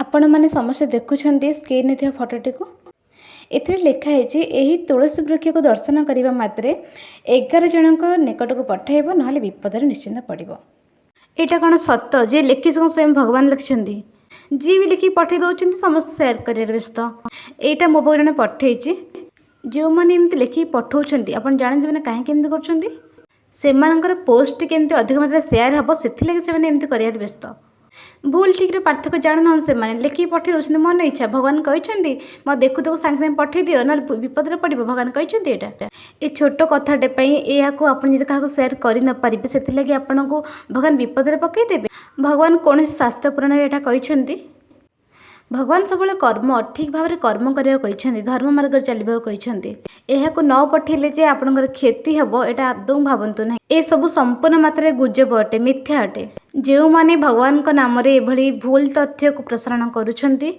ଆପଣମାନେ ସମସ୍ତେ ଦେଖୁଛନ୍ତି ସ୍କ୍ରିନ୍ରେ ଥିବା ଫଟୋଟିକୁ। ଏଥିରେ ଲେଖା ହେଇଛି, ଏହି ତୁଳସୀ ବୃକ୍ଷକୁ ଦର୍ଶନ କରିବା ମାତ୍ରେ 11 ଜଣଙ୍କ ନିକଟକୁ ପଠାଇବ, ନହେଲେ ବିପଦରେ ନିଶ୍ଚିନ୍ତ ପଡ଼ିବ। ଏଇଟା କ'ଣ ସତ? ଯିଏ ଲେଖିଛି କ'ଣ ସ୍ୱୟଂ ଭଗବାନ ଲେଖିଛନ୍ତି? ଯିଏ ବି ଲେଖିକି ପଠାଇ ଦେଉଛନ୍ତି, ସମସ୍ତେ ସେୟାର କରିବାରେ ବ୍ୟସ୍ତ। ଏଇଟା ମୋ ପାଖକୁ ଜଣେ ପଠେଇଛି। ଯେଉଁମାନେ ଏମିତି ଲେଖିକି ପଠାଉଛନ୍ତି, ଆପଣ ଜାଣନ୍ତି ସେମାନେ କାହିଁକି ଏମିତି କରୁଛନ୍ତି? ସେମାନଙ୍କର ପୋଷ୍ଟ କେମିତି ଅଧିକ ମାତ୍ରାରେ ସେୟାର ହେବ, ସେଥିଲାଗି ସେମାନେ ଏମିତି କରିବାରେ ବ୍ୟସ୍ତ। ଭୁଲ ଠିକ୍ର ପାର୍ଥକ୍ୟ ଜାଣୁନାହାନ୍ତି ସେମାନେ, ଲେଖିକି ପଠାଇ ଦେଉଛନ୍ତି ମନ ଇଚ୍ଛା। ଭଗବାନ କହିଛନ୍ତି ମୋ ଦେଖୁ ଦେଖୁ ସାଙ୍ଗେ ସାଙ୍ଗେ ପଠାଇ ଦିଅ, ନହେଲେ ବିପଦରେ ପଡ଼ିବ? ଭଗବାନ କହିଛନ୍ତି ଏଇଟା? ଏ ଛୋଟ କଥାଟେ ପାଇଁ ଏହାକୁ ଆପଣ ଯଦି କାହାକୁ ସେୟାର କରି ନ ପାରିବେ, ସେଥିଲାଗି ଆପଣଙ୍କୁ ଭଗବାନ ବିପଦରେ ପକାଇଦେବେ? ଭଗବାନ କୌଣସି ଶାସ୍ତ୍ର ପୁରାଣରେ ଏଇଟା କହିଛନ୍ତି? ଭଗବାନ ସବୁବେଳେ କର୍ମ, ଠିକ୍ ଭାବରେ କର୍ମ କରିବାକୁ କହିଛନ୍ତି, ଧର୍ମ ମାର୍ଗରେ ଚାଲିବାକୁ କହିଛନ୍ତି। ଏହାକୁ ନ ପଠେଇଲେ ଯେ ଆପଣଙ୍କର କ୍ଷତି ହେବ, ଏଇଟା ଆଦୌ ଭାବନ୍ତୁ ନାହିଁ। ଏସବୁ ସମ୍ପୂର୍ଣ୍ଣ ମାତ୍ରାରେ ଗୁଜବ ଅଟେ, ମିଥ୍ୟା ଅଟେ। ଯେଉଁମାନେ ଭଗବାନଙ୍କ ନାମରେ ଏଭଳି ଭୁଲ ତଥ୍ୟକୁ ପ୍ରସାରଣ କରୁଛନ୍ତି,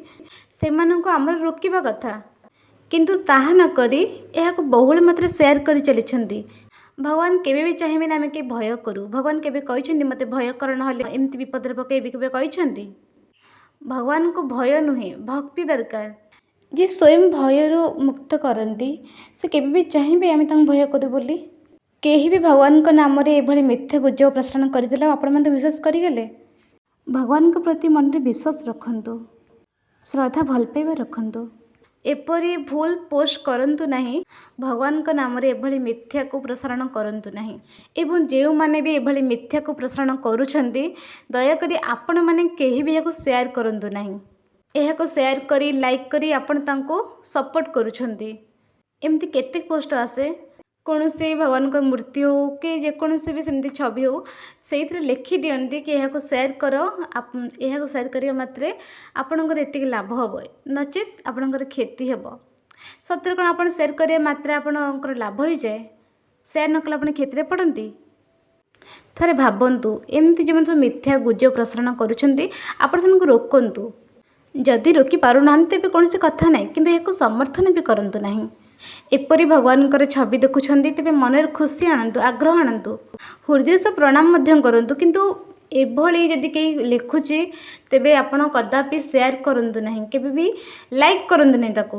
ସେମାନଙ୍କୁ ଆମର ରୋକିବା କଥା, କିନ୍ତୁ ତାହା ନକରି ଏହାକୁ ବହୁଳ ମାତ୍ରାରେ ସେୟାର କରି ଚାଲିଛନ୍ତି। ଭଗବାନ କେବେ ବି ଚାହିଁବେନି ଆମେ କେହି ଭୟ କରୁ। ଭଗବାନ କେବେ କହିଛନ୍ତି, ମୋତେ ଭୟ କର, ନହେଲେ ଏମିତି ବିପଦରେ ପକାଇବି? କେବେ କହିଛନ୍ତି? ଭଗବାନଙ୍କୁ ଭୟ ନୁହେଁ, ଭକ୍ତି ଦରକାର। ଯିଏ ସ୍ୱୟଂ ଭୟରୁ ମୁକ୍ତ କରନ୍ତି, ସେ କେବେ ବି ଚାହିଁବେ ଆମେ ତାଙ୍କୁ ଭୟ କରୁ ବୋଲି? କେହି ବି ଭଗବାନଙ୍କ ନାମରେ ଏଭଳି ମିଥ୍ୟା ଗୁଜବ ପ୍ରସାରଣ କରିଦେଲେ ଆଉ ଆପଣମାନେ ବିଶ୍ୱାସ କରିଗଲେ? ଭଗବାନଙ୍କ ପ୍ରତି ମନରେ ବିଶ୍ୱାସ ରଖନ୍ତୁ, ଶ୍ରଦ୍ଧା ଭଲ ପାଇବା ରଖନ୍ତୁ, ଏପରି ଭୁଲ ପୋଷ୍ଟ କରନ୍ତୁ ନାହିଁ। ଭଗବାନଙ୍କ ନାମରେ ଏଭଳି ମିଥ୍ୟାକୁ ପ୍ରସାରଣ କରନ୍ତୁ ନାହିଁ ଏବଂ ଯେଉଁମାନେ ବି ଏଭଳି ମିଥ୍ୟାକୁ ପ୍ରସାରଣ କରୁଛନ୍ତି, ଦୟାକରି ଆପଣମାନେ କେହି ବି ଏହାକୁ ସେୟାର କରନ୍ତୁ ନାହିଁ। ଏହାକୁ ସେୟାର କରି, ଲାଇକ୍ କରି ଆପଣ ତାଙ୍କୁ ସପୋର୍ଟ କରୁଛନ୍ତି। ଏମିତି କେତେ ପୋଷ୍ଟ ଆସେ, କୌଣସି ଭଗବାନଙ୍କ ମୂର୍ତ୍ତି ହେଉ କି ଯେକୌଣସି ବି ସେମିତି ଛବି ହେଉ, ସେଇଥିରେ ଲେଖି ଦିଅନ୍ତି କି ଏହାକୁ ସେୟାର କର, ଏହାକୁ ସେୟାର କରିବା ମାତ୍ରେ ଆପଣଙ୍କର ଏତିକି ଲାଭ ହେବ, ନଚେତ୍ ଆପଣଙ୍କର କ୍ଷତି ହେବ। ସତରେ କ'ଣ ଆପଣ ସେୟାର କରିବା ମାତ୍ରେ ଆପଣଙ୍କର ଲାଭ ହେଇଯାଏ? ସେୟାର ନ କଲେ ଆପଣ କ୍ଷତିରେ ପଡ଼ନ୍ତି? ଥରେ ଭାବନ୍ତୁ। ଏମିତି ଯେଉଁମାନେ ସବୁ ମିଥ୍ୟା ଗୁଜବ ପ୍ରସାରଣ କରୁଛନ୍ତି, ଆପଣ ସେମାନଙ୍କୁ ରୋକନ୍ତୁ। ଯଦି ରୋକି ପାରୁନାହାନ୍ତି, ତେବେ କୌଣସି କଥା ନାହିଁ, କିନ୍ତୁ ଏହାକୁ ସମର୍ଥନ ବି କରନ୍ତୁ ନାହିଁ। ଏପରି ଭଗବାନଙ୍କର ଛବି ଦେଖୁଛନ୍ତି, ତେବେ ମନରେ ଖୁସି ଆଣନ୍ତୁ, ଆଗ୍ରହ ଆଣନ୍ତୁ, ହୃଦୟ ସହ ପ୍ରଣାମ ମଧ୍ୟ କରନ୍ତୁ। କିନ୍ତୁ ଏଭଳି ଯଦି କେହି ଲେଖୁଛି, ତେବେ ଆପଣ କଦାପି ସେୟାର କରନ୍ତୁ ନାହିଁ, କେବେ ବି ଲାଇକ୍ କରନ୍ତୁ ନାହିଁ ତାକୁ।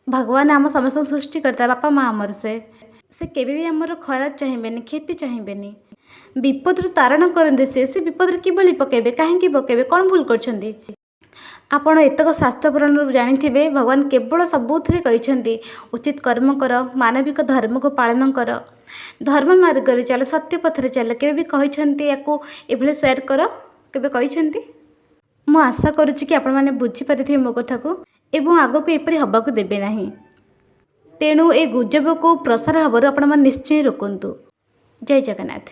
ଭଗବାନ ଆମ ସମସ୍ତଙ୍କ ସୃଷ୍ଟିକର୍ତ୍ତା, ବାପା ମା ଆମର। ସେ କେବେ ବି ଆମର ଖରାପ ଚାହିଁବେନି, କ୍ଷତି ଚାହିଁବେନି। ବିପଦରୁ ତାରଣ କରନ୍ତି ସେ। ସେ ବିପଦରେ କିଭଳି ପକାଇବେ? କାହିଁକି ପକାଇବେ? କ'ଣ ଭୁଲ କରିଛନ୍ତି? ଆପଣ ଏତକ ଶାସ୍ତ୍ର ପୁରାଣରୁ ଜାଣିଥିବେ, ଭଗବାନ କେବଳ ସବୁଥିରେ କହିଛନ୍ତି, ଉଚିତ କର୍ମ କର, ମାନବିକ ଧର୍ମକୁ ପାଳନ କର, ଧର୍ମ ମାର୍ଗରେ ଚାଲ, ସତ୍ୟ ପଥରେ ଚାଲ। କେବେ ବି କହିଛନ୍ତି ୟାକୁ ଏଭଳି ସେୟାର କର? କେବେ କହିଛନ୍ତି? ମୁଁ ଆଶା କରୁଛି କି ଆପଣମାନେ ବୁଝିପାରିଥିବେ ମୋ କଥାକୁ ଏବଂ ଆଗକୁ ଏପରି ହେବାକୁ ଦେବେ ନାହିଁ। ତେଣୁ ଏ ଗୁଜବକୁ ପ୍ରସାର ହେବାରୁ ଆପଣମାନେ ନିଶ୍ଚୟ ରୋକନ୍ତୁ। ଜୟ ଜଗନ୍ନାଥ।